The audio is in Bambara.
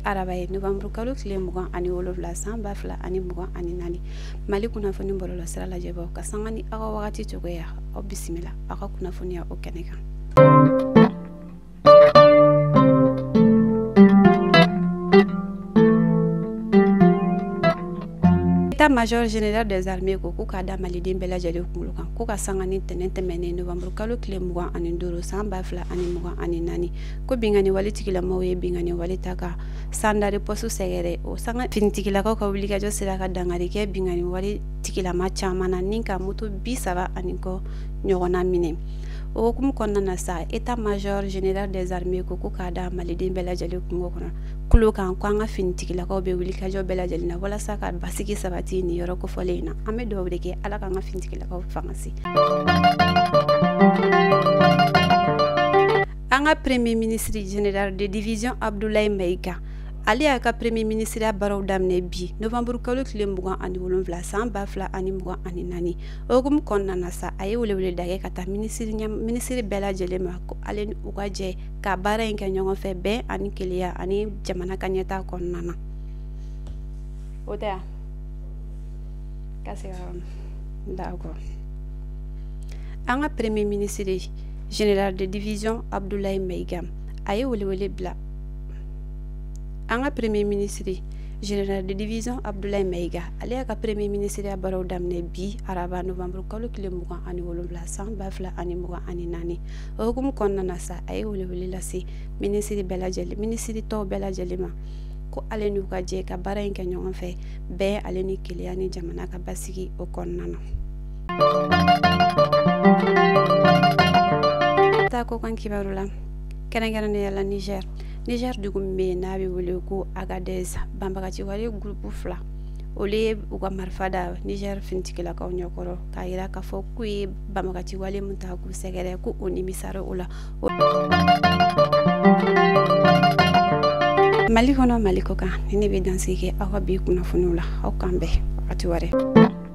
araba ye, novembre kalo tile 27, san 2024. Mali kunnafoni bɔlɔlɔ sira lajɛbaw, ka sanga ni aw ka wagati cogoya, aw bisimila aw ka kunnafoniya o kɛnɛ kan. État-major général des armées ko k'u k'a da maliden bɛɛ lajɛlen kunkolo kan ko ka sanga ni tɛnɛn tɛmɛnen, novembre kalo tile 25, san 2024, ko binkanni wale tigilamaw ye binkanni wale ta ka Sandare poste sɛgɛrɛ. O sanga finitigilakaw ka wulikajɔ sera ka dankari kɛ binkanni wale tigilama caman na ni ka moto 30 ani kɔ ɲɔgɔnna minɛ. O hukumu kɔnɔna na sa, état major général des armées ko ko k'a da maliden bɛɛ lajɛlen kungo kɔnɔ kulo kan ko an ka finitigilakaw bɛ wulikajɔ bɛɛ lajɛlen na walasa ka basigi sabati nin yɔrɔ kofɔlen in na. An bɛ dugawu de kɛ, Ala k'an ka finitigilakaw fanga se. An ka premier ministre général de division Abdoulaye Maïga, ale y'a ka premier ministre baaraw daminɛ bi, novembre kalo tile 27, san 2024. O hukumu kɔnɔna na sa, a ye weleweleda kɛ ka taa minisiri bɛɛ lajɛlen ma ko ale ni u ka jɛ ka baara in kɛ ɲɔgɔn fɛ, bɛn ani kelenya ani jamana ka ɲɛtaa kɔnɔna na. O tɛ yan ka segin. D'accord. An ka premier ministre général de division Abdoulaye Maïga, a ye welewele bila. An ka premier ministre général de division Abdoulaye Maïga, ale y'a ka premier ministre ya baaraw daminɛ bi araba, novembre kalo tile 27, san 2024. O hukumu kɔnɔna na sa, a ye welewele lase minisiri bɛɛ lajɛlen, minisiri tɔw bɛɛ lajɛlen ma ko ale n'u ka jɛ ka baara in kɛ ɲɔgɔn fɛ, bɛn ale ni kelenya ni jamana ka basigi o kɔnɔna na. Taa ko kan kibaru la, kɛrɛnkɛrɛnnenya la Niger. Niger dugu min bɛ yen n'a bɛ wele ko Agadez, banbagaci wale groupe fila, olu ye u ka marifa da Niger finitigilakaw ɲɛkɔrɔ k'a yira k'a fɔ k'u ye banbagaci wale min ta k'u sɛgɛrɛ, ko o nimisara o la. Mali kɔnɔ, Mali kɔ kan, ni ne bɛ dansigi kɛ aw ka bi kunnafoniw la. Aw kan bɛn wagati wɛrɛ.